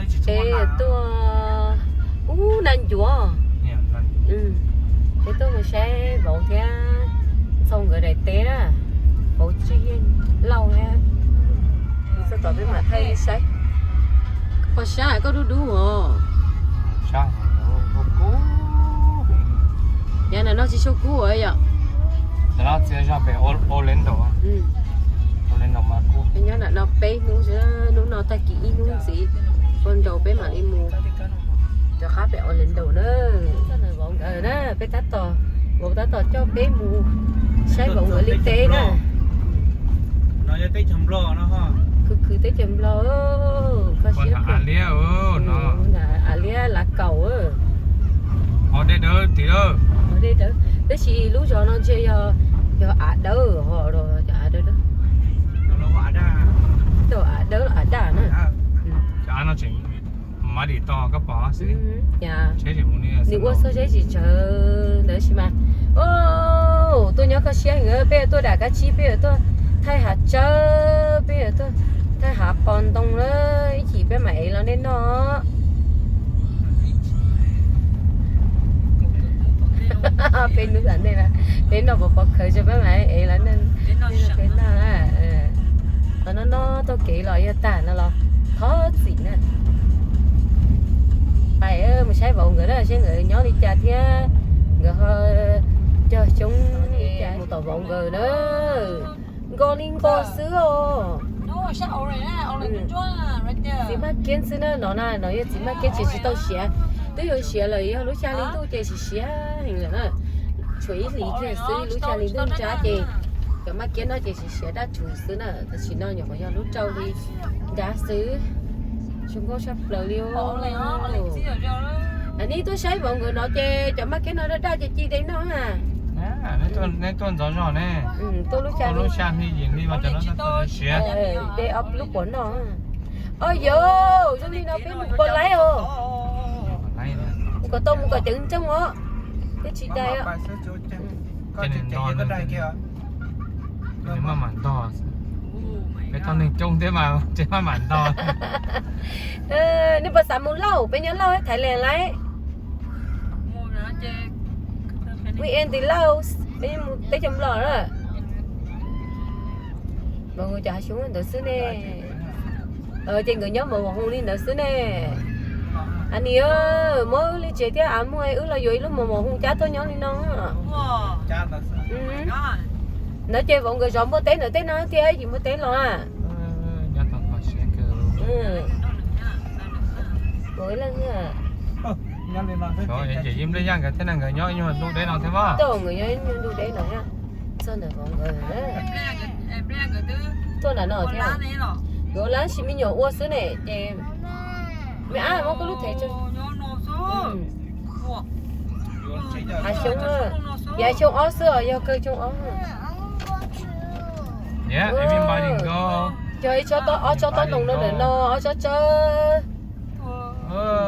Peb tuaj ub na ncuav. Peb tuaj mus saib vauv thiab Ntxhoo nkawd daim teb na. Vauv Tswj Yeej Lauj thiab. Txog tom peb mam thaij saib. Koj sab koj dub dub os. Yav nam no tsis tshua kub os yom. Nyob nam no peb hnub, hnub no tag kis ib hnub ntxiv, ua nraus peb mam li mus rov qab pem Orlando na. Vauv nkawd na, peb tab tom, vauv tab tom coj peb mus saib vauv nkawd li teb na. Khwv khwv teb chaws Nplog, kho siab kawg. Av liab lav kaum. Tab sis lub zos no ntshe yog av dawb ho, cov av dawb, cov av dawb los av daj na. Nws ua txog saib tsis tsawg ntawd sis mas. Tuaj nyob kho siab heev, peb yuav tuaj dam kab tsib, peb yuav tuaj thaij hav tsawb, peb yuav tuaj thaij hav pos ntoo na, ib chim peb mam ev los nej noj. Peb hnub xam nej na, peb noj pov pov khawv tso peb mam ev los nej noj. Qhov no no taug kev los yog tag no los thov txim na. Pais mus saib vauv nkawd na, saib nkawd nyob li cas thiab nkawd ho cog xyoob li cas. Mus tom vauv nkawd na, nkaus li nkaus xwb os. Txiv Maj Kiab xwb na, no na, no yog txiv Maj Kiab ces tsis tau siav, twb yuav siav lawm, yog lub xya hli ntuj ces siav siav heev lawm na. Tshuav ib hlis kiag xwb, lub xya hli ntuj nrab ces cov Maj Kiab no ces siav siav daj rhuv xwb na, tam sim no nyuam qhuav yog lub rau hli nrab xwb. Zoo nkauj tshaj plaws li os. Nej tuaj saib vauv nkawd no ces cov Maj Kiab no daj daj ces ci dej noj na. Nej tuaj ntxov zog ne. Tuaj lub xya hli yim hli mas cov no siav. Dej ob lub puas noj. Os yos, zoo li no peb mus pom laib os. Mus kom tau mus kom ceev nrooj os. Peb tsis dai os. Maj mam ntog. Peb tau neeg coob thiab mas tseem maj mam ntog. Nej puas xav mus Lauj? Peb nyob Lauj Thailand lawm. Weekend tim Lauj, peb mus teb chaws Nplog na. Mas cov hav xyoob ntawd xwb ne. Ces nkawd nyob mos mos hu li ntawd xwb ne. Anis, muab wb li tsev thiab av muag wb los yuav ib lub mos mos hu cab tuaj nyob li no. Ntawd ces vauv nkawd zov npua teb ntawd tej no thiab yim npua teb los. Nkawd nyob ib nyuag ntuj deb no thiab. Nkawd nyob ib nyuag ntuj deb no. Txog ntawm vauv nkawd. Tuaj nram no thiab. Nkawd lab sis me nyuam ua xwb ne ces me ab muab koj lub thev tso. Hav xyoob, yav xyoo ob xwb os, yog kawg xyoo ob. Cog ib tsob, ob tsob tob noos no ntawm no, ob tsob tsawb.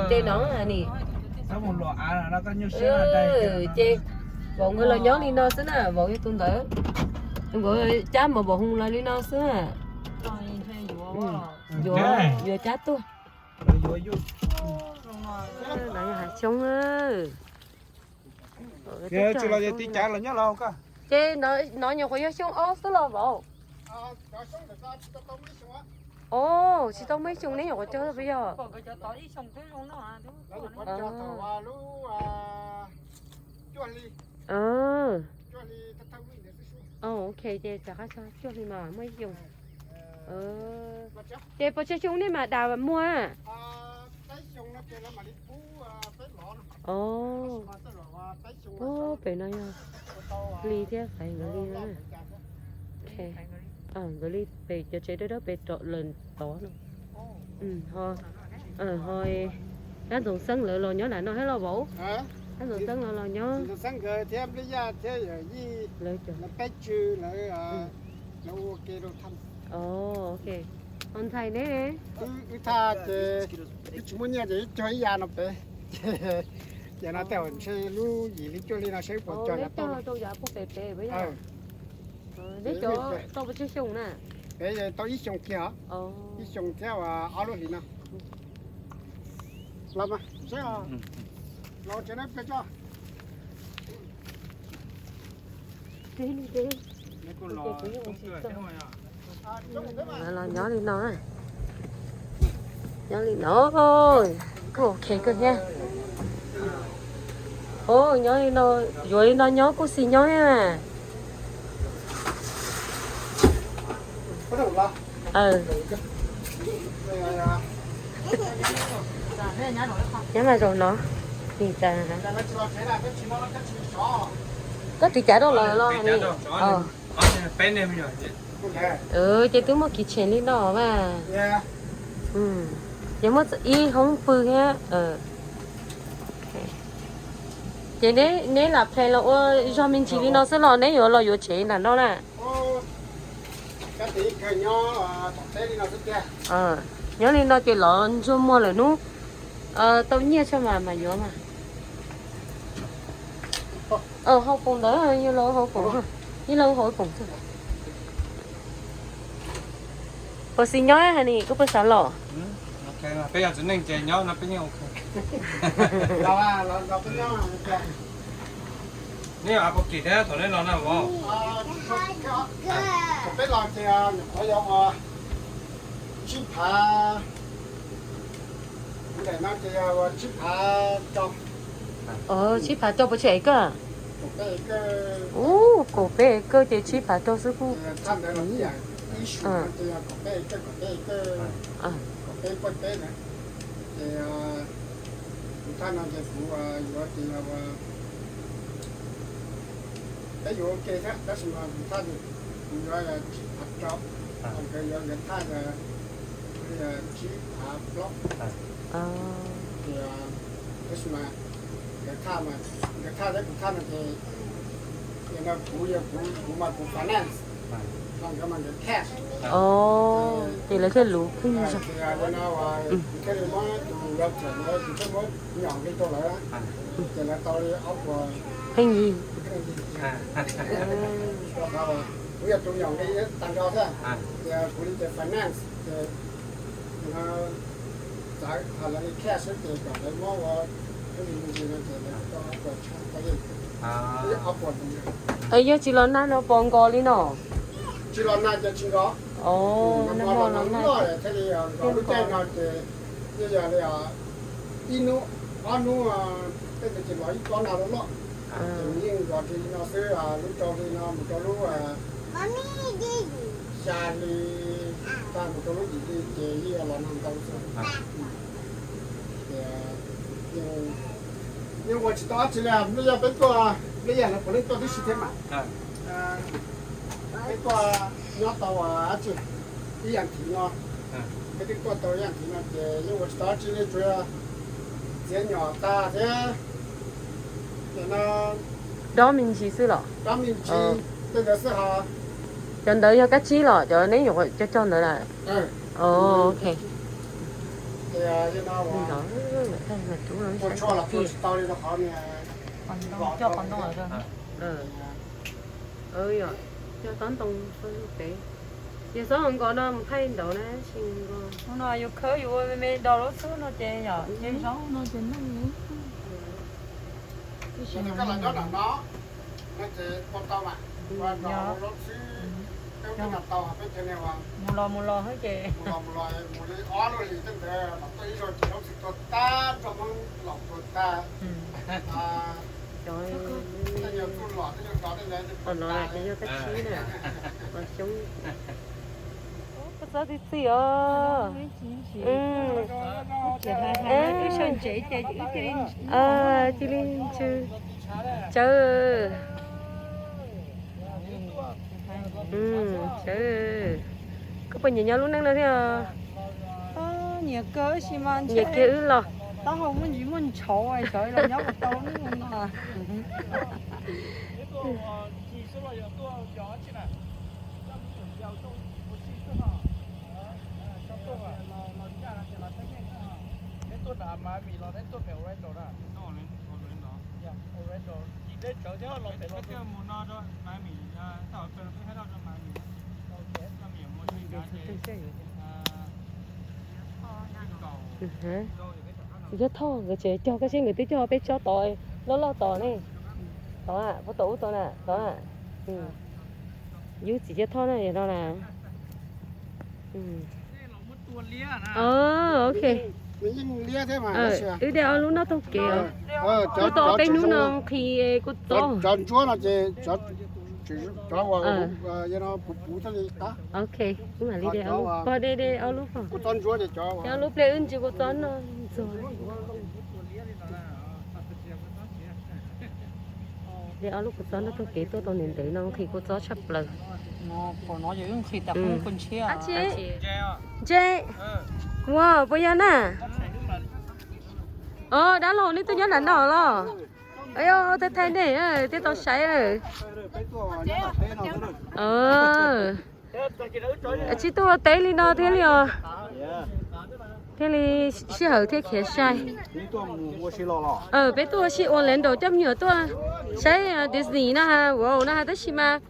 Ces no ni. Ces vauv nkawd los nyob li no xwb na, vauv yog tus ntawd. Nkawd cab mos mos hu los li no xwb. Yuav, yuav cab tuaj. Hav xyoob. Ces no nyuam qhuav yog xyoo ob xwb los vauv? Os, tsis tau muaj ib xyoo ne, nyuam qhuav cog peb yog. Ok, ces rov qab txog cuaj hli mas muaj ib xyoo. Ces puas tsawg xyoo nej mam dam muag? Pem no yog Hli thiab Faiv nkawd li. Nkawd li pem cov tsev dawb dawb pem lawm tod no. Ho Dab Ntxoov Xeeb lawv los nyob nram no thiab los vauv? Dab Ntxoov Xeeb los los nyob. Ok. Ho ntxhais neb? Wb thaj ces wb tsis muaj nyiaj ces wb cog ib yav no pem. Ces no tej zaum ntshe lub yim hli cuaj hli no seb puas cog yav tau. Neb cov tau pes tsawg xyoo na? Pem tau ib xyoo kiag os. Ib xyoo thiab ob lub hlis no. Los mas, seb, los tsev neb peb tso. Los nyob li no, nyob li no kuj ok kawg thiab. Ov, nyob li no, yuav li no nyob kuj xis nyob thiab mas. Nyob mas zaum no, nim tas. Koj tiv cav rau lawv los ni? Ces twb muaj kiv tshem li no mas. Ces muaj ib hoob pw thiab. Ces neb lam play los ua zog me ntsis li no xwb los neb yuav los yuav tsev nram no na? Nyob li no ces los ntsuag muag lawm hnub. Tau nyiaj tso mas mas yuav mas. Hauv paus ntawd, yog los hauv paus, yog los hauv paus xwb. Puas xis nyob hais ni, koj puas xav los? Peb yog txiv neej ces nyob no peb yeej ok. Neb yog av pov kim thiab thaum neb los na vauv? Peb los ces nyuam qhuav yog tsib phav, kuv daim no ces yog tsib phav rau. Tsib phav rau puas tsawg acre? Ub, kaum peb acre ces tsib phav rau xwb kuj. Ces kuv thaj no ces kuv yuav ces peb yuav ua ke thiab tab sis mas kuv thaj kuv yuav tsib phav rau, nkawd yuav nkawd thaj li tsib phav plaub. Ces tab sis mas nkawd thaj mas, nkawd thaj thiab kuv thaj no ces no kuv yog kuv, kuv mas kuv finance, ho nkawd mas nkawd cash. Ces lawv thiaj luv pheej yig. Kuv thiaj li muab tus realtor ntawd, kuv thiaj muab nyom nqi rau lawv, ces lawv tau li ob puas pheej yig. Rau qhov kuv yog tus nyom nqi tag nrho thiab, ces kuv li ces finance ces txawv, ho lawv li cash xwb ces kom lawv muab ua ib li me ntsis no ces lawv tau ob puas tshaj tau li ob puas. Yog tsis los nag no puas nkos li no? Tsis los nag ces tsis nkos. Nag hmo los nag thiaj li nkos. Lub caij no ces yeej yog li ib hnub ob hnub tej ntawd ces los ib kob nag loj loj. Ces yeej nkos li no xwb, lub rau hli no mus rau lub xya hli, tag mus rau lub yim hli ces yeej los nag ntau xwb. Yeej ua tsis tau dab tsi li, nplej yaj peb tuaj, nplej yaj lawv puav leej tuaj tib si thiab mas. Peb tuaj nyob tau dab tsi, ib yam thiv no, peb twb tuaj tau ib yam thiv no ces yeej ua tsis tau dab tsi li, tsuas yog txiav nyom tag thiab. Dob me ntsis xwb los? Dob me ntsis, tej ntawd xwb ho. Cov ntawd yog kab tsib los cov neb nyuam qhuav cog cog ntawd lawm? Ok. Cog qhov ntoo lawm. Yog tob ntoo peb, yog xob hauv nkos no mus thaij ntaud na, tsis nkos. No yus khawb yus ua me me dos lub xwb no ces yom, ces zaub no ces noj li. Tab sis mas nyob nram no no ces ua tau mas, ua rau lub xwb, peb ua tau peb cov niag mus los mus los xwb ces mus los mus los mus li ob lub hlis tej ntawd los tuaj ib zaug ces lub txim tuag tag, nrog Hmoob los tuag tag. Tej nyuag txuj lom tej nyuag dov tej ntawd tuag tag. Yog kab tsib na, xyoob. Koj txob txi txiv os. Cia li ntsw tsawv. Tsawv. Koj puas nyiam nyob lub neej no thiab? Nyiam kiag wb los. Taub hau muaj ntsis muaj ntshauv, xyov los nyob puas tau lub neej no. Yog Thoj nkawd tseem cog koj seb nkawd twb cog peb tsob tod loj loj tod ne. Tod, puag tom ub tod na, tod. Yus txiv Yog Thoj na, yog no na. Ok. Wb de ob lub noj taug kev os. Kuv tau ob peb hnub no nqhis kuv txob. Ok, wb mam li de ob lub, pog de de ob lub. De ob lub pliag wb ntsib kuv txob noj ntxuag. De ob lub kuv txob noj taug kev tuaj tau ntev ntev no nqhis kuv txob tshaj plaws. Ntse, ua puas yog na? Os, dab laug nej tuaj nyob nram no los? Thaij thaij nej thiaj tau saib. Tsis tuaj ua teb li no thiaj li os, thiaj li sij hawm thiaj khiav sai. Peb tuaj ua si Orlando coj me nyuam tuaj saib Disney no ha, wow no ha, tab sis mas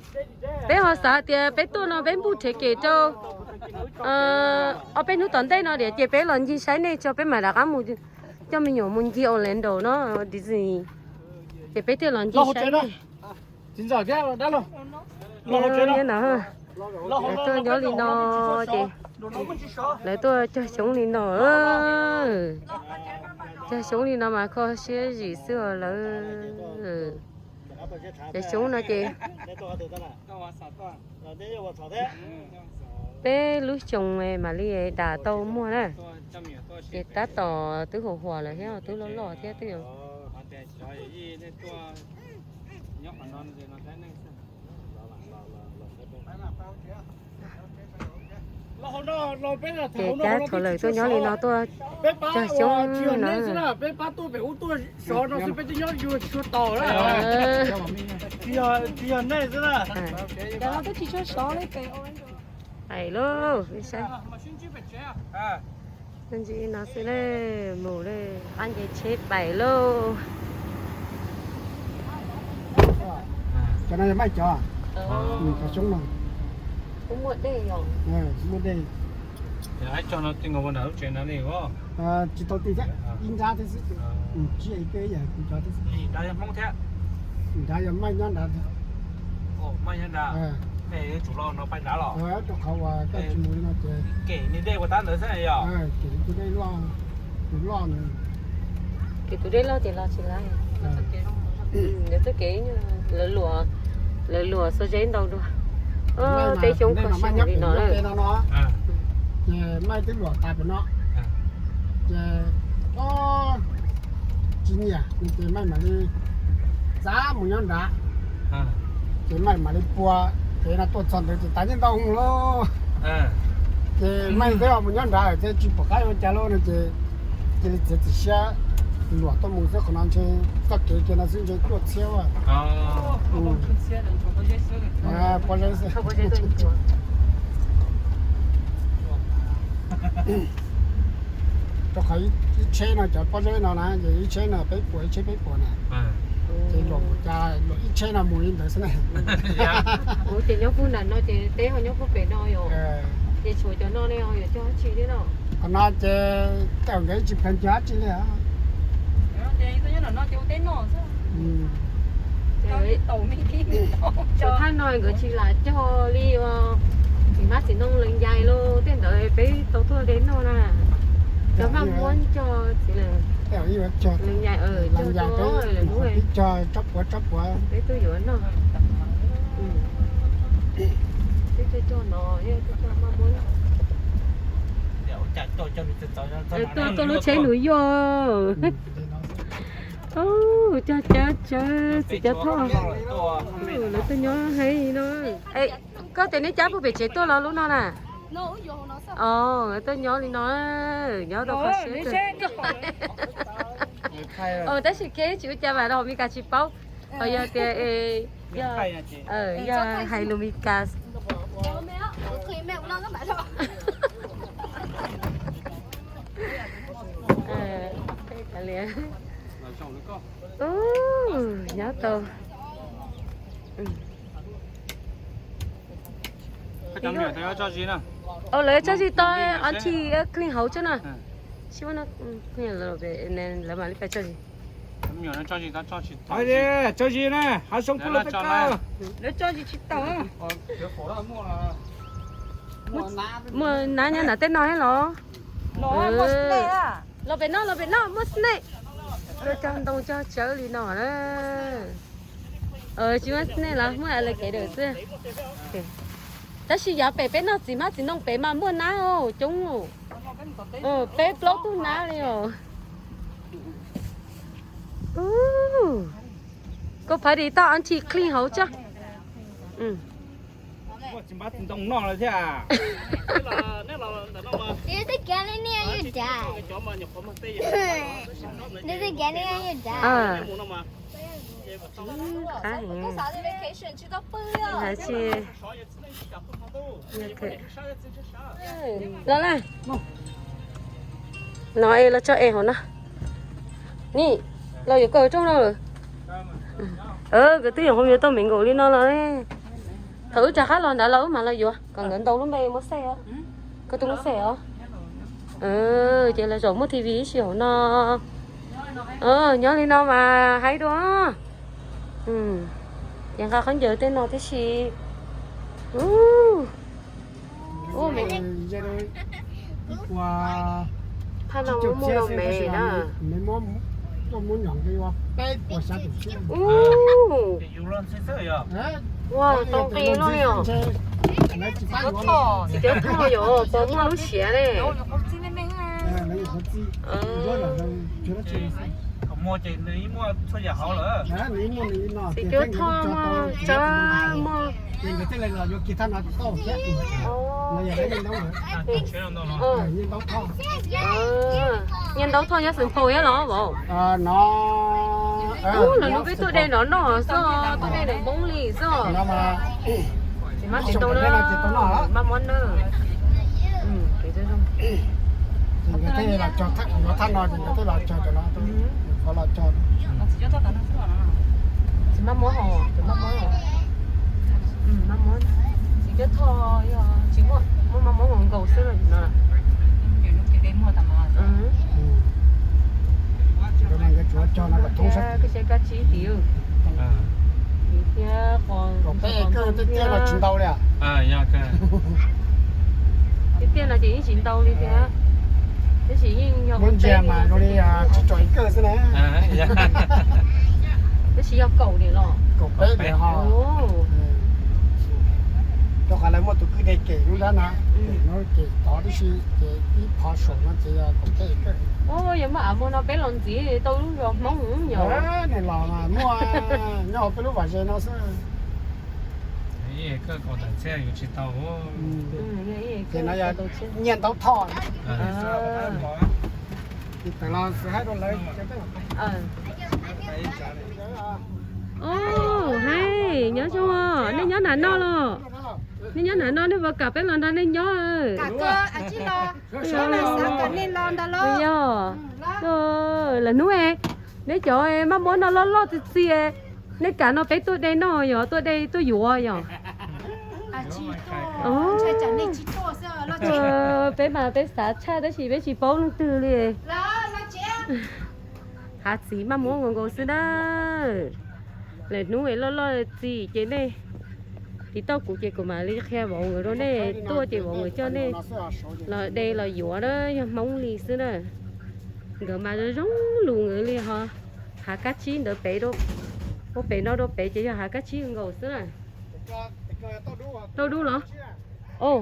peb ho xav tias peb tuaj no peb npuj rhev kem rau ob peb hnub tom ntej no diam ces peb los ncig saib nej tso, peb mam rov qab mus coj me nyuam mus ncig Orlando no, Disney. Ces peb thiaj los ncig saib nej. Lawv tuaj nyob li no ces lawv tuaj cog xyoob li no. Cog xyoob li no mas kho siab zim xwb os lawv. Cog xyoob no ces peb lub xyoo mam li dam tau muag na. Ces tab tom twb huam huam lawm thiab, twb loj loj thiab twb. Ces cab thaum lawm tuaj nyob li no tuaj cog xyoob no. Pais lauj, ntsis no xwb na, mus lawm, qab nce tsheb pais lauj. Cov no yog Maij cov, cov xyoob no. Muaj dej. Tsis tau ti thiab, ib nrab thiab xwb, tsib ib peb yog kuv cov thiab xwb. Nrad yog Maij nyob nrad. Rau qhov uas koj tsis mus li no ces kem tus dej loj, tus loj na. Kem tus dej loj ces los tsis laib. Txoj kev, lawv luam, lawv luam xuab zeb ntau dua. Tej xyoob kho siab li no lawm. Ces Maij twb luam tas pem no, ces tsis nyiam ces Maij mam li txav mus nyob nrad. Ces Maij mam li pua, ces no tuaj txog ntawd ces tas nyiaj ntau lauj. Ces Maij twb mus nyob nrad ces tsis pom qab ua cas lauj no ces cia li txiav txim siab luam tuaj mus xwb, qhov no ntshe txoj kev kiag no xwb ntshe cuaj txhiab. Pob zeb xwb. Rau qhov ib tsheb no cov pob zeb no na, ces ib tsheb no peb puas, ib tsheb peb puas na. Ces luam mus cas luam ib tsheb no mus li ntawd xwb na. Ua ces nyob puag nram no ces teb ho nyob puag pem no yom. Ces tshuav cov no ne ho yuav cog dab tsi thiab no? Qhov no ces tej zaum nkawd tsis pheej cog dab tsi li. Cov thaj no nkawd tsis lam cog li os. Txiv hmab txiv ntoo lawv ncais los tej ntawd peb tau tuaj de noj na. Cov maj muab cog txiv lawv ncais, cog tsob puav tsob puav peb tuaj yuav noj. Peb tuaj cog no, peb tuaj cog maj muab. Tuaj tuaj lub tsheb nws yuaj. Cog cawv cawv txiv cov thoj. Lawv tuaj nyob heev no. Koj tias neb cab puag pem tsev tuaj los lub no na? Os, tuaj nyob li no, nyob tau kho siab. Tab sis kev tsis ua cas mas los Meskas tsis paub. Ho yog tias yog hais lus Meskas. Nyob tau. Lawv tso zis tau, ob tsi clean hauv tso na. Tsis muaj no, lawv mam li pais tso zis. Tso zis na, hav zoov kuj lawv tau kawg. Lawv tso zis tsis tau. Muaj nab nyob nram tej no thiab los? Los pem no, los pem no muaj snake. Cog ntoo cog tsawb li no na. Tsis muaj snake los muaj alligator xwb. Tab sis yav pem peb noj txiv hmab txiv ntoo pem mas muaj nab coob. Peb plaub tug nab li os. Koj phav di toj auntie clean hauv tso. Txiv hmab txiv ntoo noj lawm thiab. Do you think Gary near your dad? Do you think Gary near your dad? Los na, no es los tso es hauv no. Ni, los yuav kawg rooj no lawm. Nkawd twb yuav hauv yuav tau me nkaus li no los. Thaum wb rov qab los ntawd los wb mam los yuav kom nkawd ntaus lub npe muab xej os. Koj twb muab xej os. Ces los zaum muaj T V ib si hauv no. Nyob li no mas haib dua. Ces nqa khaub ncaws tej no tib si. Phaj no muaj muaj me na. Ua, tau nqi loj li os. Txiv cuab thoj yog pos muaj lub siav ne. Txiv cuab thoj muaj tsawb muaj. Nyiaj ntaub thoj nyob xwm phaus thiab los vauv? Ub, lawv nug peb tuaj de no noj xwb, tuaj de nws Hmoob li xwb. Txiv hmab txiv ntoo na, maj muab na. Txiv maj muab hos, txiv maj muab hos. Maj muab, txiv cuab thoj yog tsis muaj, muaj maj muab nkaus xwb no. Koj siab kab tsib tim, tim thiab qos, tiag tiag no ces yeej tsis ntau li thiab. Tab sis yeej yog ua ntsia mas zoo li tsis tso ib kawg xwb na. Tab sis yog kaum diam los? Kaum peb diam ho. Rau qhov lawv muaj tus kwj de kem lub nrab na, kem no kem tod tib si, ces ib qho saum no ces yog kaum peb kawg. Yog muaj av muag no peb los ntxiv tau lub zos Hmoob yog. Nws los mas muaj nyob hauv peb lub vam ze no xwb. Kawg kaum tawm txhiab yuav tsis tau. Ces no yog nyiaj ntaub thoj. Tawm los xwb haib rau lawv. Haib, nyob zoo, nej nyob nram no los? Nej nyob nram no nej puas kam peb los nrog nej nyob? Yog, lawm hnub neb cov maj muab no loj loj txi txi, nej kam no peb tuaj de noj yog tuaj de tuaj yuav yog? Peb mas peb xav tshaj tab sis peb tsis paub leej twg li. Hav txiv maj muab nkaus nkaus xwb na. Lawm hnub es loj loj txi ces nej tiv tauj kuv ces kuv mam li qhia vauv nkawd rau nej tuaj ces vauv nkawd coj nej los de los yuav na, yog Hmoob li xwb na. Nkawd mas zoo zoo lus nkawd li ho. Hav kab tsib ntawd pem, ua pem no rau pem ces yog hav kab tsib nkaus xwb na. Tau dub los?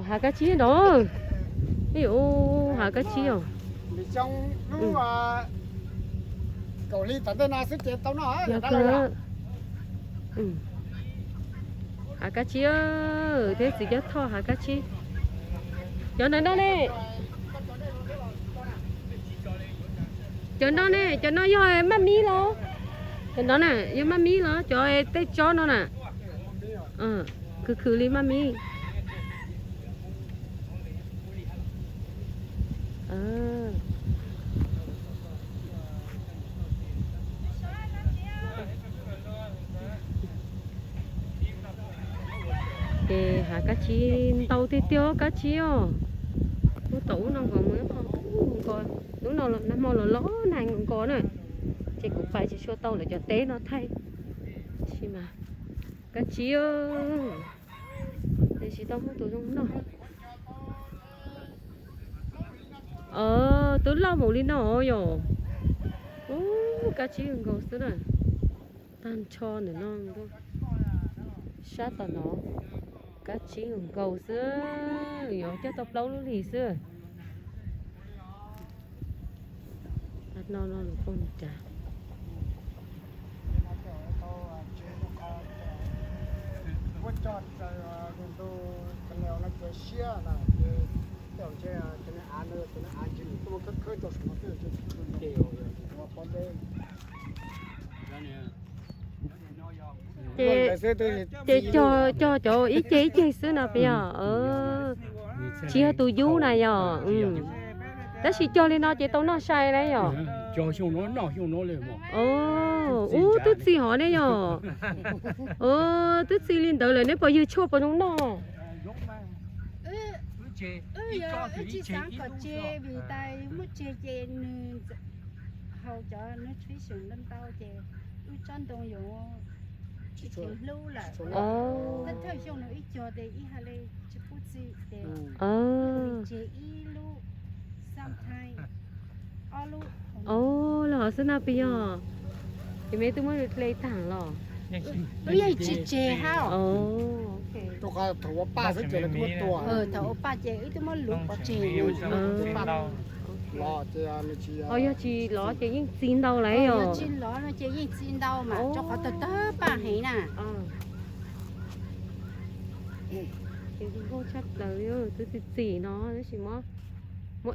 Hav kab tsib ntawd. Hav kab tsib os. Hav kab tsib thiab txiv cuab thoj hav kab tsib. Cov ntawm no ne? Cov no ne, cov no yog maj mib los? Cov no na yog maj mib los? Cov tej tsob no na. Khwv khwv li maj mib. Ces hav kab tsib ntau tiag tiag kab tsib os. Ub tom ub no nkaus mus ib qho ub. ko, hnub no nag hmo los los nag nkaus nkaus na, ces kuv pais tsis tshua tau lawv cov teb no thaij. Tab sis mas kab tsib, es tsis tau muaj tus zoo noj. Twb loj npaum li no yom. Ub, kab tsib nkaus xwb na. Tag nrho ntawm no, sab tom no, kab tsib nkaus xwb, yuav coj tau plaub lub hlis xwb. No no lus poj niam cas. Ces, ces cog, cog cov ib ceg ib ceg xwb no puas yog? Tsis yog tus yub na yom. Tab sis cog li no ces tau noj sai na yom. Ub, twb txi hov ne yom. Twb txi li ntawd lawm neb puas ywg tshuaj puas zoo noj? Wb yog wb tsis xav kom tseg vim tas muaj tseg ces nws haus cov nutrition ntau ntau ces wb tsob ntoo yuav tsis hlub lawm. Thawj thawj xyoo no wb cog ces ib hais li tsis pub txi ces tseg ib lub, sometimes ob lub. Los hov xwb no puas yog? Ces meb twb muab hle tag los? Wb yeej tsis tseg hab. Thaum ua paj ces wb twb muab luv pov tseg. Ho yog tsis lov ces yeej txi ntau lawm yog? Tsis lov no ces yeej txi ntau mas rau qhov tawg tawg paj heev na. Ces zoo nkauj tshaj plaws li, twb txi txi no tab sis muab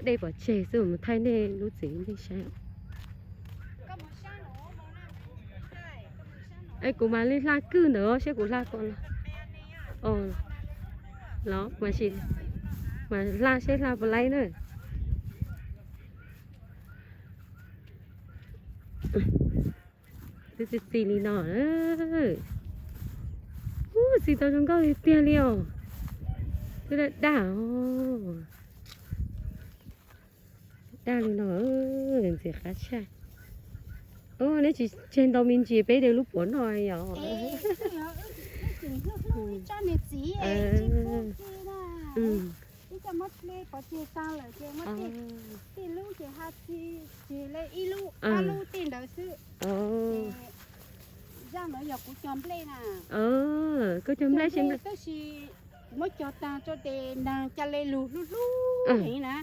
dej pov tseg xwb, mus thaij nej lub txiv nej saib. Es kuv mam li hla kwj ntawd seb kuv hla ko. Los mas, mas hla seb hla puas laib na. Twb txi txi li no. Ub, txi tau zoo nkauj li tiag li os. Twb daj daj os. Daj li no, ntxim qab tshaj. Neb tsis tseg ntau me ntsis peb de lub puav noj yom. Ib co muab hle pov tseg tag lawm ces muab tej lub ces ha txi tseg li ib lub ob lub tej ntawd xwb. Zaj no yog kuv cog nplej na. Koj cog nplej, tab sis kuv muab cog tag rau ces nag ca le lug hlub hlub heev na.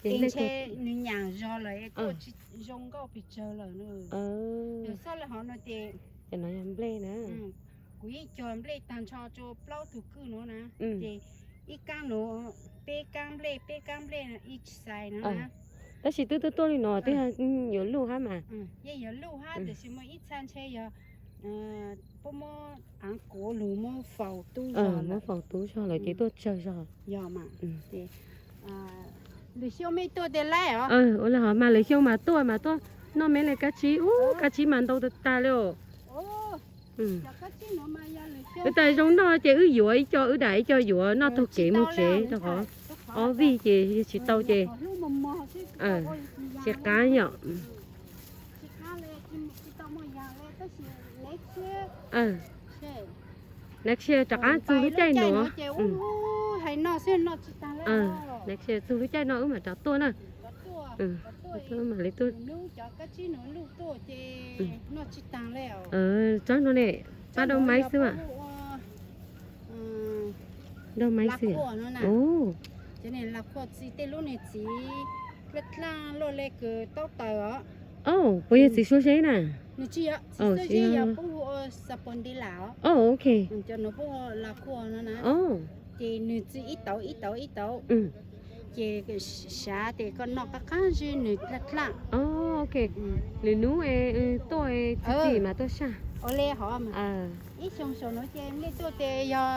Es ntshe nws nyam zog lawm tuaj tsis zoo nkauj pes tsawg lawm. Yog xob li hov no ces, nplej na, kuv yeej cog nplej tag nrho rau plaub tug kwj no na. Ces ib kab no, peb kab nplej, peb kab nplej no ib xais no na. Tab sis twb tuaj tuaj li no twb yuav luj hab mas. Yeej yuav luj hab tiam sis muaj ib txha ntshe yog puab muab av kuav lug muab faus tub zog, muab faus tub zog lawm ces tuaj tsawg zog. Yog mas, lwm xyoo mej tuaj tes laib os. Ua li hov mas lwm xyoo mas tuaj mas tuaj noj meb li kab tsib, ub, kab tsib mas ntau tag tag li os. Wb tas zoo noj ces wb yuav ib co, wb dam ib co yuav noj taug kev mus tsev rau qhov ob vij ces yog tsis tau ces tsis qab yom. Next year rov qab txug lub caij no. Next year txug lub caij no wb mam rov tuaj na. Mam li tuaj. Tsob no ne, pab dau maib xwb mas. Dau maib xwb. Ces lam khuam txiv tej lub niag txiv dlaaj dlaaj luaj le kws taub taws os. Puas yog txiv suab zeb na? Nws tsis yog txiv suab zeb, yog puab hu ua sapondila os. Cov nuav puab hu ua lam khuam no na. Ces nws txi ib tauv ib tauv ib tauv. Ces sav tes koj noj qab qab zib nws dlaaj dlaaj. Lwm nub tuaj txi txim mas tuaj saj. Ua le hov mas. Ib xyoo saum nuav ces mej tuaj tes yog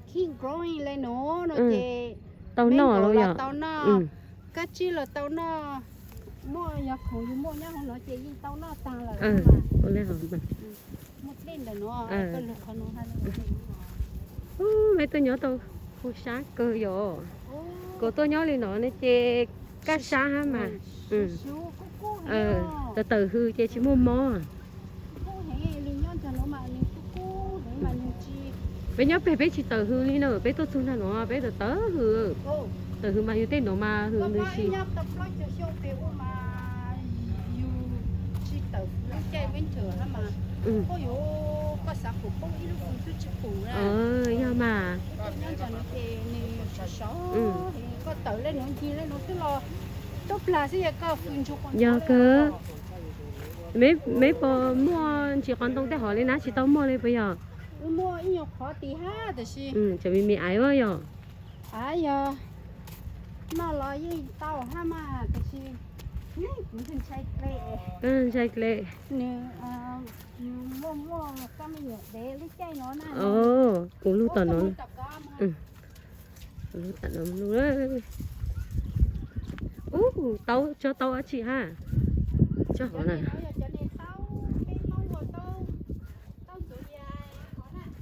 keep growing le nuav no ces tau noj los tau noj, kab tsib los tau noj, muaj yog khoom yug muaj nyob hauv nuav ces yeej tau noj taag lawm. Muaj dlej ntawm nuav, koj lug qhov nuav. Mej tuaj nyob tau hu sab kawg yom. Kuv tuaj nyob li no ne ces Kaj sab hab mas. Tawm tawm hws ces tsis muaj mob. Peb nyob peg peb tsis tawm hws li na, peb tuaj txug nag nuav peb tawm tawm hws. Tawm hws mas yus tej nuav mas hws ntws si. Yog mas. Yog kawg. Meb puas muaj ntsis qos ntoo tej hov li na, tsis tau muaj li puas yog? Tseem me me aiv yog. Ntshai dle. Kuv lug tom no. Lug tom no. Ub, taub, tsob taub dab tsi hab? Tsob hov na.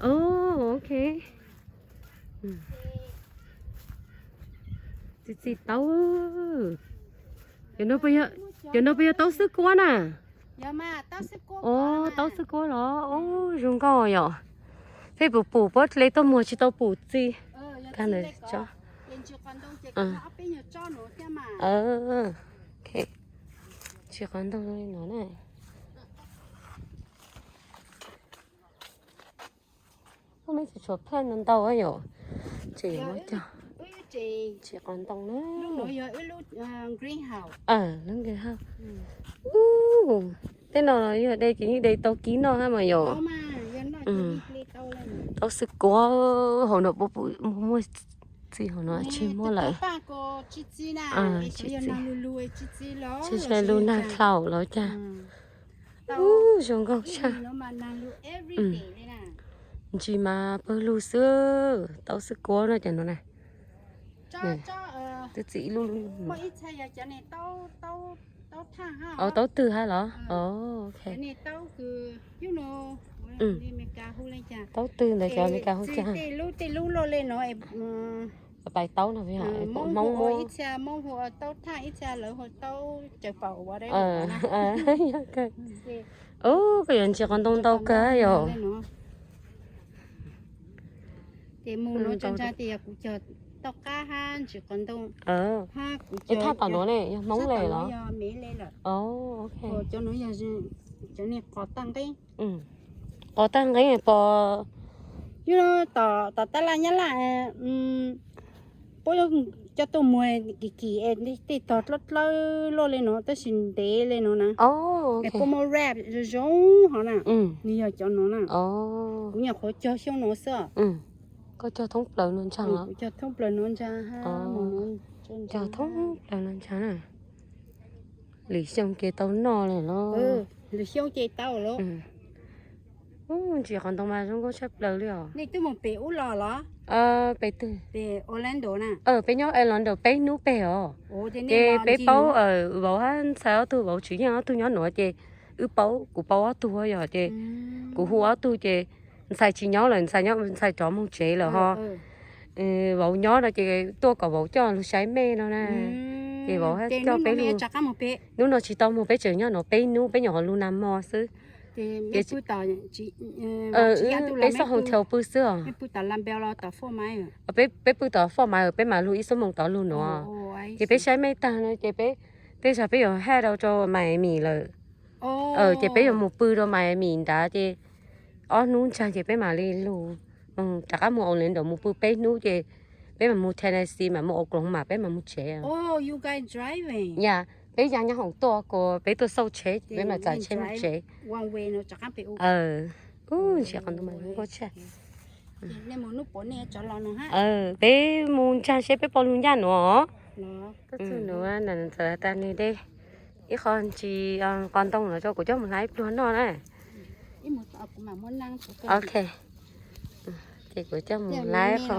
Oh, ok. Txi txi taub. Cov no puas yog taub xwb kuab na? Taub xwb kuab los? Ub, zoo nkauj yom. Peb pum pum pob dle tuaj muag tsis tau pum txi. Ntsis qos ntoo li no na. Meb tsis tshuav phaj no ntau yom. Tseem muab cog ntsis qos ntoo na. Lub nqi hauj. Tej no yog de ces yeej de tau kib noj hab mas yom. Taub xwb kuab hauv no puas muaj txi, hauv no tsis muaj lawm. Tsis txi. Tsis txi lub nag dlhau los cas. Ub, zoo nkauj tshaj. Ntsis mas pawg lug xwb. Taub xwb kuab no cov no na. Twb txi ib lub. Taub twg hab los? Ok. Taub twg ntawd cov Amelikas hu cas? Pais taub no, Hmoob muab. Ub, koj yuav ntsis qos ntoo ntau kawg yom. Tes mus no tsa ntsa tias kuv cog toj qab hab ntsis qos ntoo. Ib thaj tom nuav ne yog Hmoob le los? Qos tag nqeeb pos. Yog tom tab laj Nyab Laj puab coj tuaj muag kim kim tej tog dlawb dlawb luaj le nuav tab sis ntev le nuav na. Puab muab wrap zoo zoo hov na. Nws yog cov nuav na. Kuv nyuam qhuav cog xyoo nuav xwb. Koj cog thoob plaws nuav ntsaa los? Kuv cog thoob plaws nuav ntsaa hab. Cog thoob plaws nuav ntsaa na. Lwm xyoo ces tau noj lawm los? Lwm xyoo ces tau lawm. Ub, ntsis qos ntoo mas zoo nkauj tshaj plaws li os. Nej twb mus pem ub los los? Pem twg? Pem Orlando na. Peb nyob Orlando peb hnub peg os. Ces peb paub, vauv hab ntxhais ob tug, vauv Tswv Yeej ob tug nyob nuav ces wb paub, kuv paub ob tug yog ces kuv hu ob tug ces ntxhais tsis nyob lawm, ntxhais nyob, ntxhais rov moog tsev lawm ho. Vauv nyob no ces tuaj kom vauv coj lug saib mej no na. Ces vauv hab coj peb lug. Hnub no tsis tau moog, peb tseem nyob no peb hnub, peb nyuam qhuav lug nag hmo xwb. Ces peb xob hotel pw xwb os. Peb, peb pw tom Fort Myers, peb mam lug ib xuab moos tod lug nuav. Ces peb saib mej tag no ces peb, tej zag peb yuav head rau Miami lawm. Ces peb yuav mus pw rau Miami nrad ces ob hnub ntsaag ces peb mam li lug rov qab mus Orlando mus pw peb hnub ces peb mam mus Tennessee, mam mus Oklahoma, peb mam mus tsev. Yog, peb ya nyob hoom tuaj kuas peb tuaj xauj tsheb, peb mam txav tsheb mus tsev. Ub, ntsis qos ntoo mas zoo nkauj tshaj. Peb mus ntsaag seb peb puas lug ncaaj nuav. Txug nuav na, txawm tas nwg de ib qho ntsis qos ntoo los rau kuv coj mus hlais ib pluag noj na. Ok. Ces kuv coj mus hlais qho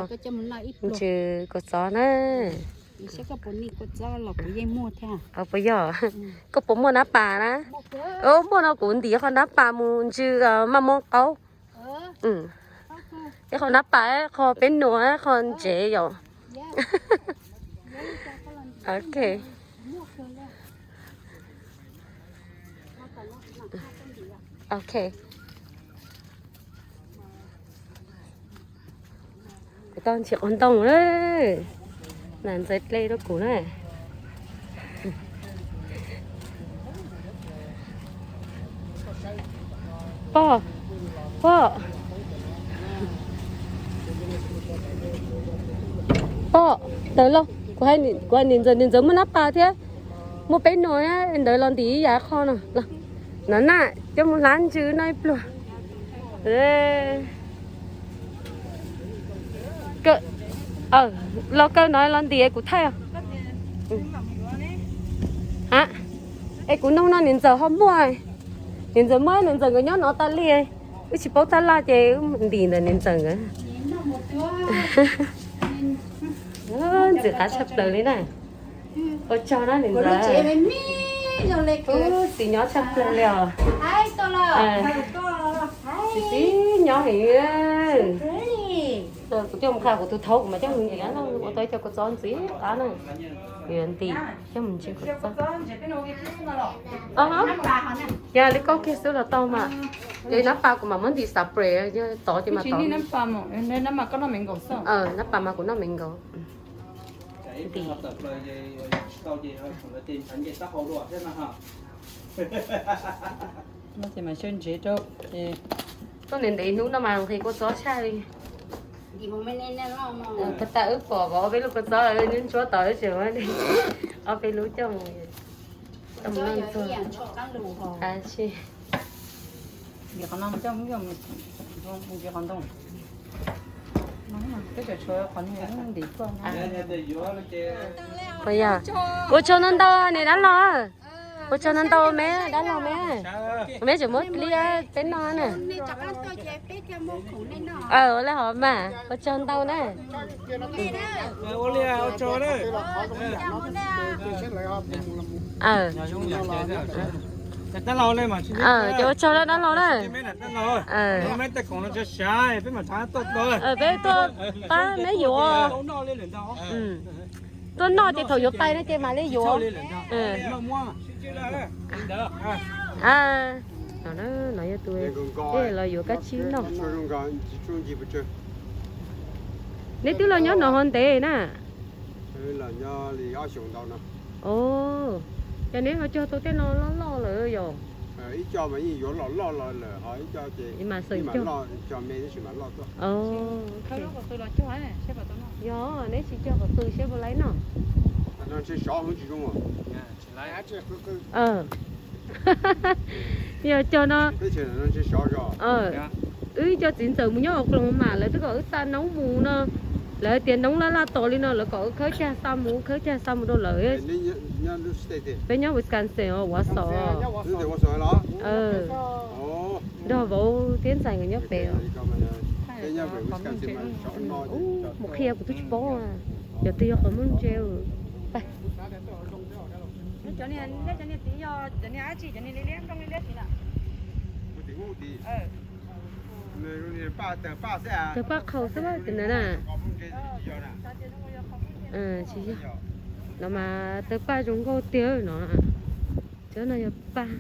ntsws kua txob na. Puas yog? Koj puas muaj nab pas na? Muaj no kuv ntim qho nab pas mus ntsws maj moob qaub. Ib qho nab pas, qho peb nuav, qho ntsev yom. Ok. Ok. Kuv tau ntsis qos ntoo na. Nas ntxawv dle rau kuv na. Pog, pog, pog, ntawd los kuv hais, kuv hais niam ntxawm, niam ntxawm muaj nab pas thiab, muaj peb nus na, ntawd los ntim ib yam qho no. No na, coj mus hlab ntsws no ib pluag. Los kaw no los ntim kuv thaij os. Es kuv nug no niam ntxawm ho muaj, niam ntxawm muaj, niam ntxawm nkawd nyob no tas li, wb tsis paub taj laj ces wb ntim ntawm niam ntxawm nkawd. Ntxim qab tshaj plaws li na. Ua tsaug na niam ntxawm. Txiv nyob tshaj plaws li os. Txiv nyob heev. Kuv coj mus qha kuv tus thaub, kuv mas coj mus ntim no, ua tau cov kua txob ntxim qab na. Kuv yuav ntim coj mus ntsim kua txob. Yog li koj kiag xwb los tau mas. Ces nab pas kuv mam muab ntim xav pres, yog tod ces mas tod. Nab pas mas kuv noj me nkaus. Ntim. Tuaj ntev ntev hnub no mas nqhis kua txob tshaj li. Tag tas wb pom vauv peb lub kua txob ntsuab tod tseem muab ob peb lub coj mus, coj mus noj ntxuag. Ua tsaug ntau ntau niam dab laug. Ua tsaug ntau ntau me dab laug me. Me tseem muab liab peb noj na. Ua li hov mas ua tsaug ntau na. Ces ua tsaug dab laug na. Peb tuaj pab neb yuav. Tuaj noj ces thaum yuav pais no ces mam li yuav. No yog tus los yuav kab tsib noj. Neb twb los nyob no ho ntev na. Ces neb ho cog tau tej no loj loj lawm yom? Mas xeem cog. Yog neb tsis cog qhov qw seb puas laib noj. Yog cog no, wb cov txiv ntxawm mus nyob hauv Oklahoma mas lawv twb kom wb xa noob mus no. Lawv tias noob laj laj tos li no, lawv kom wb khawb cag xa mus, khawb cag xa mus rau lawv. Peb nyob Wisconsin os, Wausau. Nrog vauv thiab ntxhais nkawd nyob pem. Mus qhia kuv twb tsis paub, yog twg yog qhov muaj ntse. Tawg paj qhau xwb ntawd na. Tsis yog, no mas tawg paj zoo nkauj tiag no. Cov no yog paj.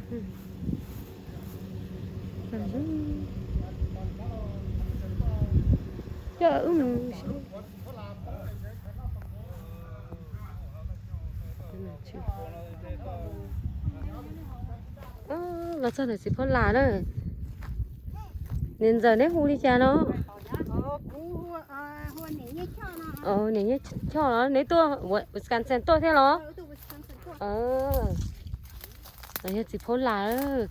Coj wb mus. Los txog ntawm txiv phuab las na. Niam ntxawm neb hu li cas no? Niam Nyiaj Choj los neb tuaj Wisconsin tuaj thiab los? Yog txiv phuab las.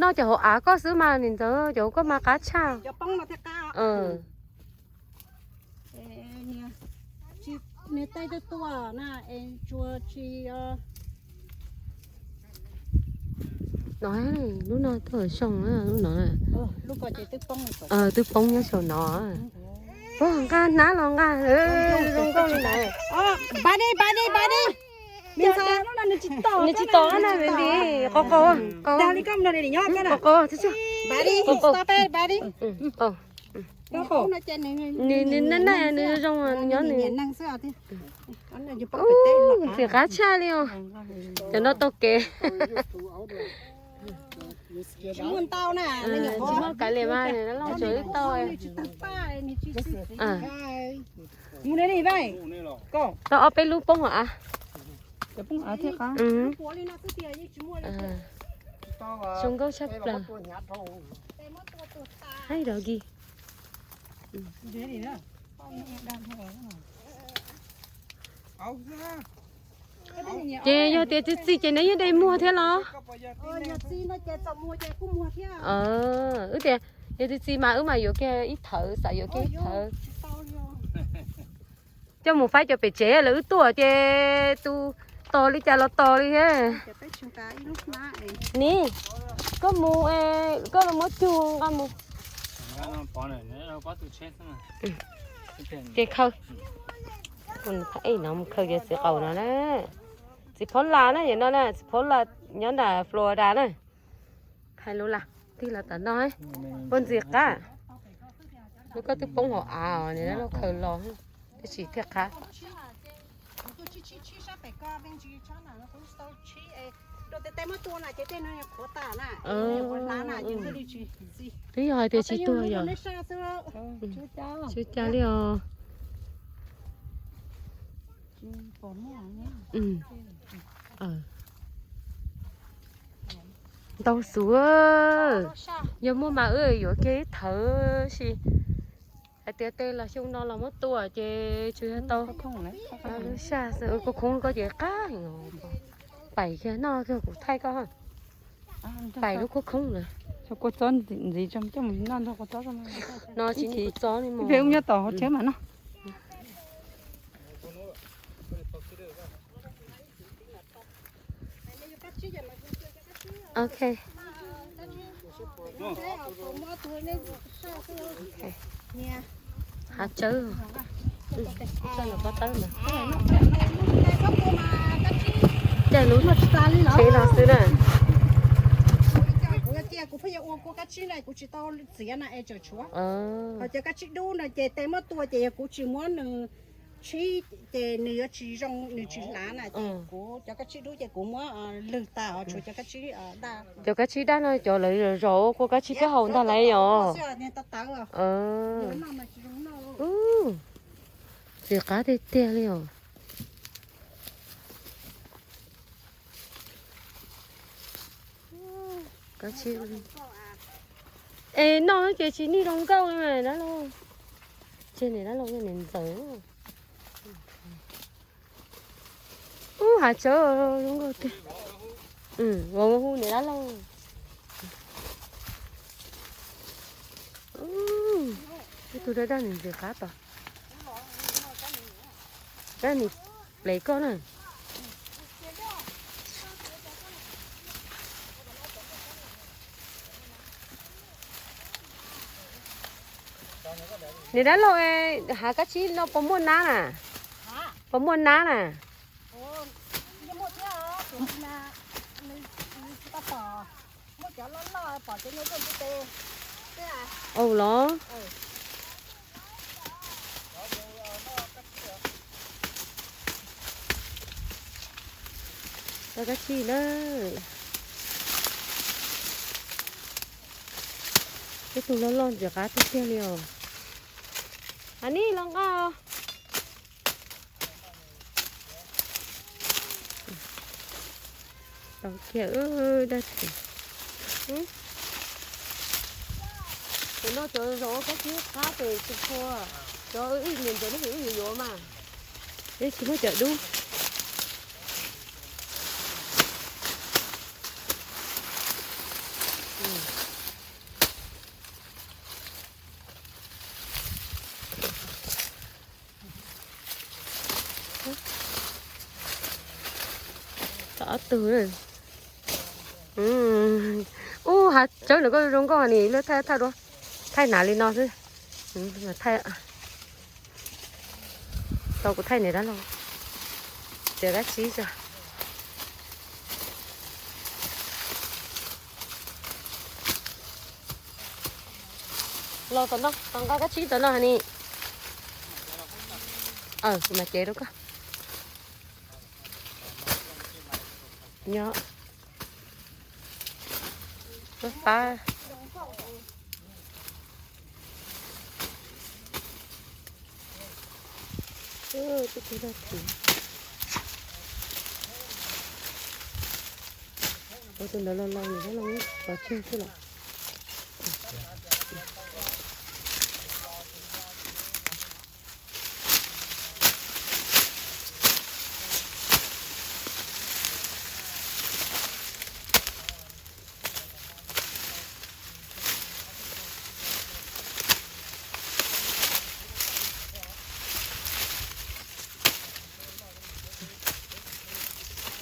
Noj cov hauv av koj xwb mas niam ntxawm, cov hauv koj mas qab tshaj. No, lub no tuaj zoo, lub no twb poob nyob saum no. Nqa hnab los nqa, zoo nkauj li ntawd. Nws tsis tom na, nws ntim qos qos, qos qos, qos qos. Nws naj naj nws zoo nyob nws. Ntxim qab tshaj li os. Cov no taug kev. Tsis muaj ntau na, tsis muaj kav liam mas loj tsuas ib tau. Mus ne ni, tau ob peb lub poob hos av. Zoo nkauj tshaj plaws. Hais dog kis. Ces yog tias txi txiv ces neb yeej de muag thiab los? Wb tias yog txi txiv mas wb mas yuav kiag ib thawv, xav yuav kiag ib thawv coj mus faib cov pem tsev lawv wb tuaj ces tus tos li cas los tos li thiab. Ni, koj mus, koj los muab cug nqa mus. Ces khaws, no mus khaws cov txiv qaub no na. Txiv phaub las na, yam no na, txiv phaub las nyob nram Florida na. Hais lus las tig los tom no, puag ntxim qab. Lub koj twb poob hauv av os, niam dab laug khaws los, tab sis thiaj qab. Twb yog hais tias tsis tuag yog. Tsis cas li os. Ntau xwb, yog muaj mas wb yuav kiag ib thawv si. Hais tias tej los xyoo no los muab tua ces tsuas yog tau lub saj xwb. Kua khoob koj ces qab heev. Pais kiag noj kiag kuv thaij koj. Pais lub kua khoob na. Kua txob ntxiv, no tsis noj kua txob li mas. Nyob tom hauv tsheb mas no. Ok. Hav tsawb. Tawb ntawd. Caij lub tsheb no xwb na. Kuv pheej yuav ua kua kab tsib na, kuv tsis tau txiav na es tseem tshuav. Ho cov kab tsib dub no ces tej muab tua ces yog kuv tsis muab nws tshib ces nws yuav tsis zoo, nws tsis hlav na ces kuv cov kab tsib dub ces kuv muab lwg tas, tshuav cov kab tsib daj. Cov kab tsib daj no cov lawv zov ua kua kab tsib peb hau ntag lauj os. Ntxim qab tiag tiag li os. Es noj ces tsis nij zoo nkauj li mas dab laug. Tseg niam dab laug yog niam ntxawm. Ub, hav tsawb zoo nkauj tiag. Vauv hu niam dab laug. Ib tug daj daj nim ntxim qab tod. Daj nim plev koj na. Niam dab laug, hav kab tsib no puas muaj nab na? Puas muaj nab na? Ua los. Tau kab tsib na. Ib tug loj loj ntxim qab tiag tiag li os. Hav nij los nqa os. Tau kiag dab tsi. Cov no cov zov kab tsib qab ces tsis tshua. Cov wb niam ntxawm no ces wb yuav yuav mas. Wb tsis muaj cov dub. Tau ob tug. Ub, hav tsawb no koj zoo nkauj ni, lub thaij thaij dua. Thaij hnav li no xwb. Thaij. Tau kuv thaij niam dab laug. Txiav kab tsib tso. Los tom no, tom nqa kab tsib tom no ni. Kuv mam cev rau koj. Nyob. Pab. Tus twg loj thiv. Ua tus ntawd los los nws los pov tseg xwb los.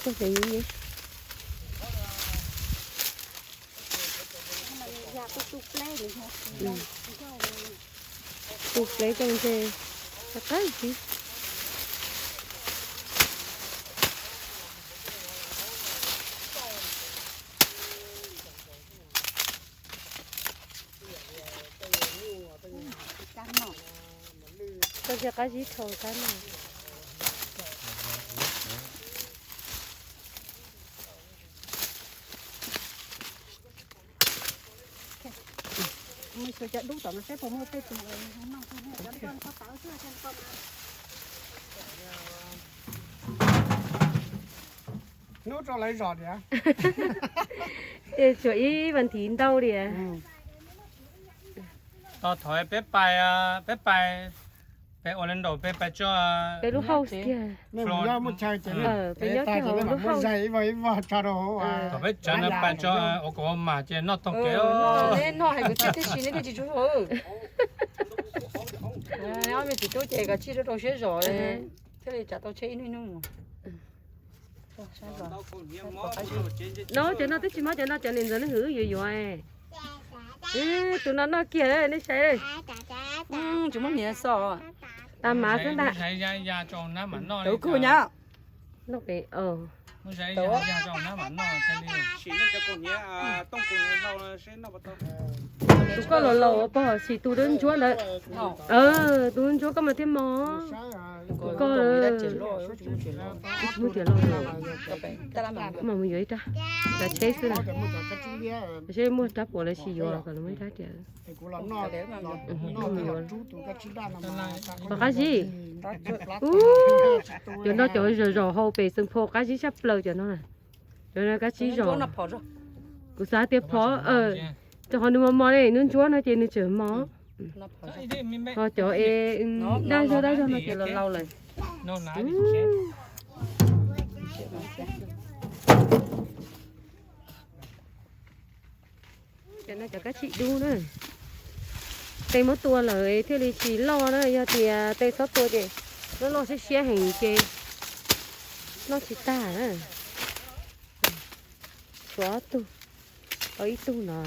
Koj xav nyob nyob. Tu pleb rau ntshe qab qab tib. Koj cia qab zib dhau qab no. Mus xyuas cov dub tom no seb puas muaj tej tus noj xwb, cov dub ko tawv xwb. Hnub rau lawv zos tias. Tshuav ib vas thiv ntau li. Tos thaum peb pais, peb pais, peb ua li nraum peb pais tso, peb lub house kiag. Peb nyob kiag hauv lub house. Thaum peb tsav no pais tso ua kaus mas ces noj toog kev. Neb noj hais kuv thiaj tib si neb thiaj tsis tshua. Ob me txiv tub ces kav tsij rau rau siab zos thiaj li tsav tau tsheb ib hnub hnub mus. No cov no twb tsis mob, cov no cov niam ntxawm leej hwm yuav yuav. Tus no noj kiag nej saib. Tsis muaj hniav xo. Tas mas xwb ntag. Tus kuj nyab. Tus koj los laus pog, sim tus dub ntsuab ntawd. Tus dub ntsuab koj mas thiaj mob. Tus koj, tus tias los mas mus yuav ib rab, rab tsheb xwb na. Seb muaj rab puas lawv sis yuav kom lawv muaj ib rab tias. Pom qab zib. Cov no cov zom zom hau pem xeev phau qab zib sab plaws cov no. Cov no kab tsib zom. Kuv xav tias phov, rau qhov nws mos mos li, nub ntsuab no ces nws tseem mos. Ho cov es daj zog daj zog no ces los laus lawm. Cov no cov kab tsib dub na. Tej muab tua lawm thiaj li tsis loj na, yog tias tej txhob tua ces loj loj siab siab heev ces noj tsis tag na. Tshuav ob tug, tau ib tug no.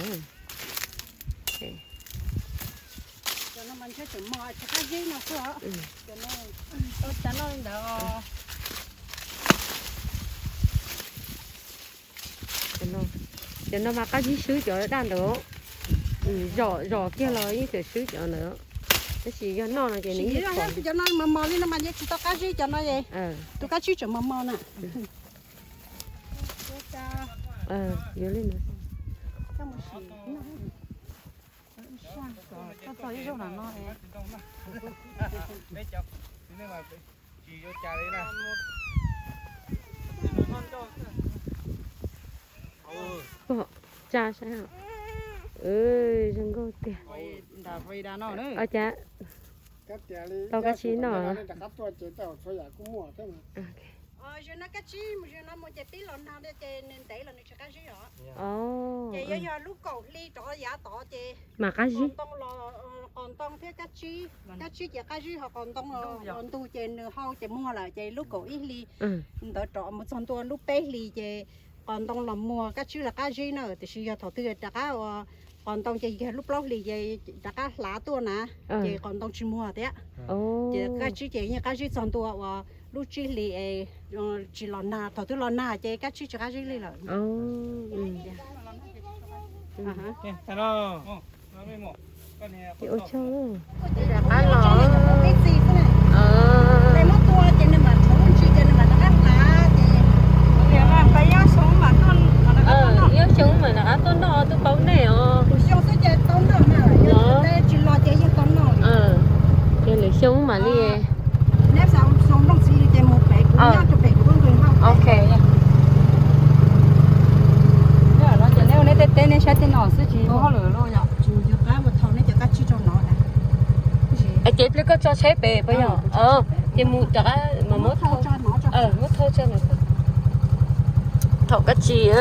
Cov no mas qab zib swb cov daj ntawd. Zom zom kiag los yeej tseem swb cov ntawd. Tab sis yog noj no ces nws yeej, cov no mos mos li no mas yeej tsis tau qab zib cov no. Tus kab tsib tseem mos mos na. Yuav li no. Pom tsa saib. Zoo nkauj tiag. Cas tau kab tsib noj. Zoo no kab tsib, zoo no mus ces pib los nag ces nws ntev los nws tsis qab zib os. Ces yog, yog lub kaum hli rov yav tod ces mas qab zib. Qos ntoo thiab kab tsib, kab tsib ces qab zib, ho qos ntoo los ntug ces nws hau ces muag lawm, ces lub kaum ib hli ntawd rov mus txog ntua lub peb hli ces qos ntoo los muag kab tsib los qab zib na. Tiam sis yog thaum twg rov qab ua qos ntoo ces yog lub plaub hlis ces rov qab hlav tuaj na, ces qos ntoo tsis muag thiab. Ces kab tsib ces yeej qab zib txog ntua uas lub tsib hlis es tsis los nag, thaum twg los nag ces kab tsib tsis qab zib li lawm. Ua tsaug. Rov qab los. Nyob xyoo mam rov qab tuaj noj, twb paub nej. Li. Neb xav xyoo nplooj txiv li ces mus pem kuv nyob rau pem kuv lub nqis hauj. Ok. Neb ua neb tej teb neb saib tej no xwb tsis muaj hauj lwm lauj yom. Tsis yog qab ua thau neb cov kab tsib rau no. Es ces pliag koj tso tsheb pem puas yog? Ces mus rov qab mas muab thau, muab thau tso no. Thaum kab tsib.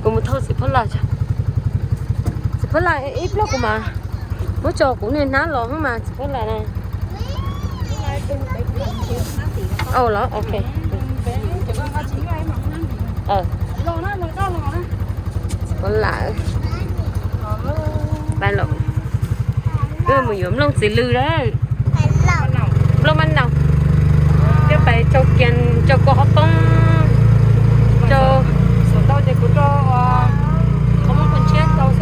Kuv mus thauj txiv phab laj. Txiv phab laj ib pliag kuv mas muab tso kuv niag hnab los mas txiv phab laj na. Au los ok. Txiv phab laj. Pab los. Wb mus yuav nplooj txiv lw lawm. Nplooj maj naus. Thiab pais tsau kias tsau kua qhov poob. Tsau,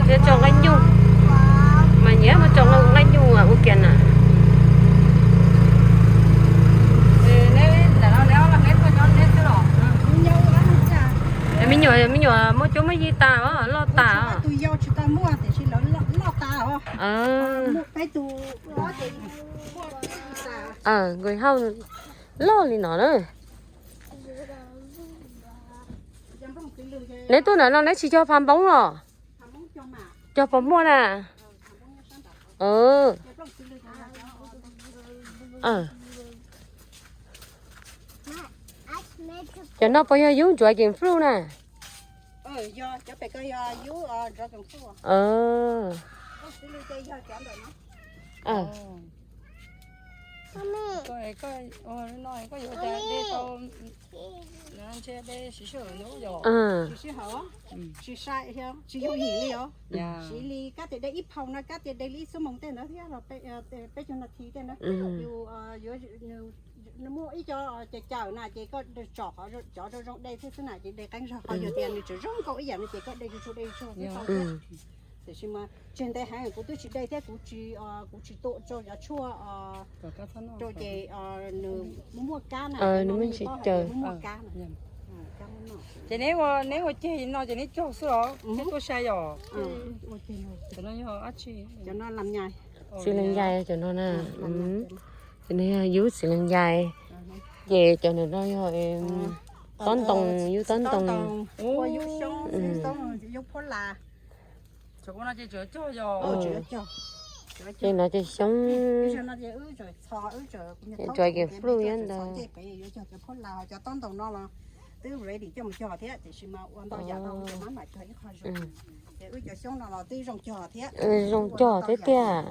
thiab tsau nqaij nyuj. Mas nyiam muab tsau nqaij nyuj ua kiag na. Me nyuam, me nyuam muaj cuab muaj yig tas os, loj tas os. Nkauj hauj loj li no na. Neb tuaj ntawm no neb tsis cog phav npoob los? Cog puas muaj na? Cov no puas yog yub dragon fruit na? Siv li kab tias de ib phaus no kab tias de li ib xuab moos tej ntawd thiab los peb caug nas this tej ntawd. Yus muaj ib co caws caws na ces koj tsom qhov cov zoo zoo de thiab xwb na ces de qeeb zog. Qhov yog tias nws tseem zoo nkauj ib yam no ces koj de tsuag tsuag de tsuag tsuag thiab. Tiam sis mas tseg ntev heev kuv twb tsis de thiab kuv tsis, kuv tsis tuam rau cov tshuaj rau ces nws muaj kab na, nws muaj tsis caws, muaj kab na. Ces neb ua ceg no ces neb cog xwb los neb tuaj sai yom? Cov no yog dab tsi? Txiv lees yais cov no na. Cov no yog yub txiv lees yais. Ces cov no yog tob ntoo, yub tob ntoo. Ces no ces xyoob. Dragon fruit ntawd. Cov tob ntoo no los twb ready coj mus cog thiab tiam sis mas ua ntau yam tau mam mam cog ib qho zoo. Ces wb cov xyoob no los twb zoo cog thiab. Zoo cog thiab tiag.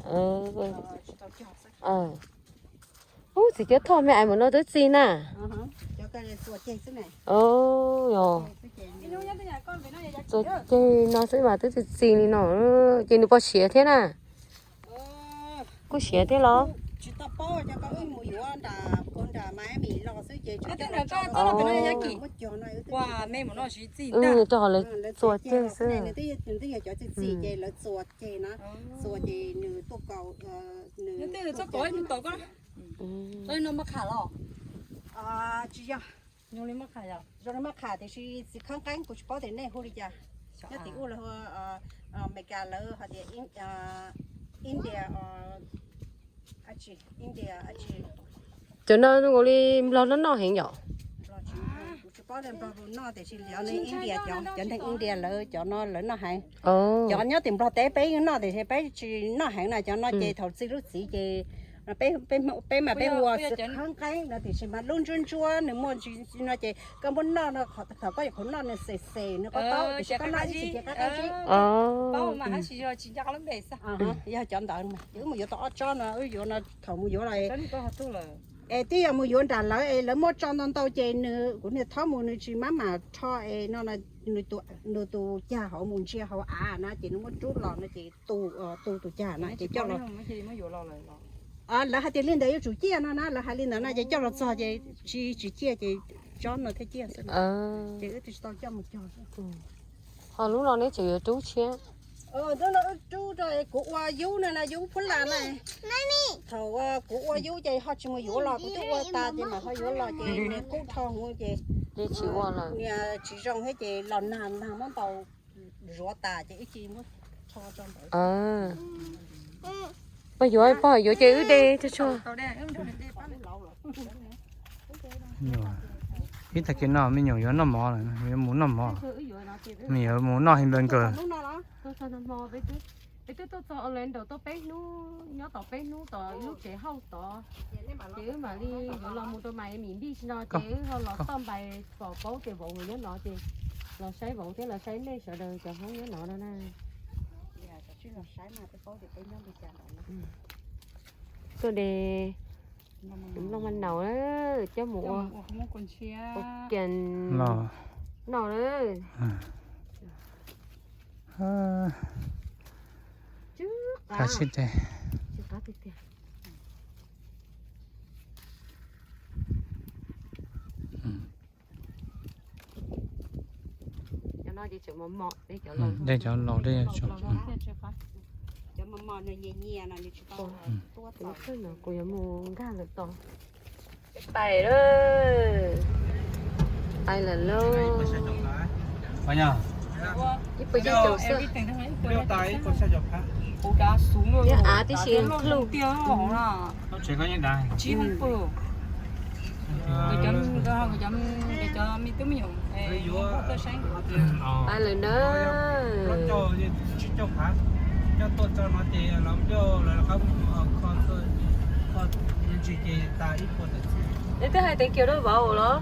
Ub, txiv cuab thoj me ais mus no twb txi na. Txuas ceg no xwb mas twb txi txi li no. Ces nws puas siav thiab na? Kuj siav thiab los? Tsis tau paub, cov ko wb mus yuav nram, nram Miami los xwb ces tsis, rau qhov lawv txuas ceg xwb. Nws twb yog cov txiv txiv ces lawv txuas ceg na, txuas ces nws tuaj kaus, nws tuaj ceg. No maj qham los? Tsis yog. Zoo li maj qham tiam sis txiv khab qeeb kuv tsis paub tias nej hu li cas. Nyob tim ub lawv hu, Amelikas lawv hais tias India, India. Cov no zoo li nplog noj noj heev yom? Kuv tsis paub tias nplog noj tiam sis cov India, cov neeg India lawv cov no lawv noj heev. Cov nyob tim nplog teb peb yeej noj tiam sis peb tsis noj heev na, cov no ces thaum txi lub txiv ces peb mas peb hu txiv khab qeeb no tiam sis mas lub ntsuab ntsuab nws muaj no ces koj muab noj no, thaum koj yuav qhuav noj nws xes xes nws qab taub tiam sis koj noj ib txhis ces qab qeeb. Yog cov ntawd ces wb mus yuav tau ob tsob no, wb yuav no thaum mus yuav los es twb yog mus yuav nram lawv es lawv muab tso ntau ntau ces nws, kuv niag thob mus nws tsis mab mam rho es no, nws tus cag hauv mus ntsia hauv av na ces nws muab rub los no ces tu, tu tus cag na ces coj los. Lawv hais tias li ntawd yuav tsum ciaj no na, lawv hais li ntawd no ces coj los txog ces tsis, tsis ciaj ces tsob no thiaj ciaj xwb. Ces wb twb tsis tau coj mus cog. Ho lub no neb tseem yuav rub tshiab? Tus no wb rub rau kuv ua yub no, no yub phub las na. Thaum kuv ua yub ces ho tsis mus yuav los, kuv twb ua tas ces mam ho yuav los ces nws kub dhau hwv ces tsis zoo thiab ces los nag nag muab ntaus zuav tas ces wb cia muab tho rau ntawd. Pog yuav, pog yuav ces wb de tsuag tsuag. Ib tag kis no me nyuam yuav noj mov lawm, yuav mus noj mov. Me nyuam yuav mus noj hamburger. Peb twb tuaj txog Orlando tau peb hnub, nyob tau peb hnub tom lub tsev hauj tod, ces wb mam li yuav los mus rau Miami Beach no ces wb ho los toj npais pom paub tias vauv nyob no ces los saib vauv thiab los saib nej sawv daws cov Hmoob nyob no no na. Tuaj de nplooj maj naus coj mus ua, ua kias noj na. Qab sib teg. Dej cov laus dej. Kuv yuav mus nkag lawm tos. Pais lawm, pais lawm lauj. Ib puas caum xwb. Thiab av tib si club. Pais lawm na. Neb twb hais thank you rau vauv los?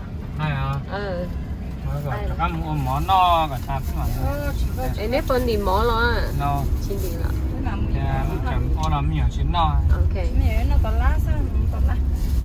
Rov qab mus ua mov noj kom tas xwb mas. Es neb puas ntim mov los? Tsis ntim los. Ua los me nyuam tsis noj.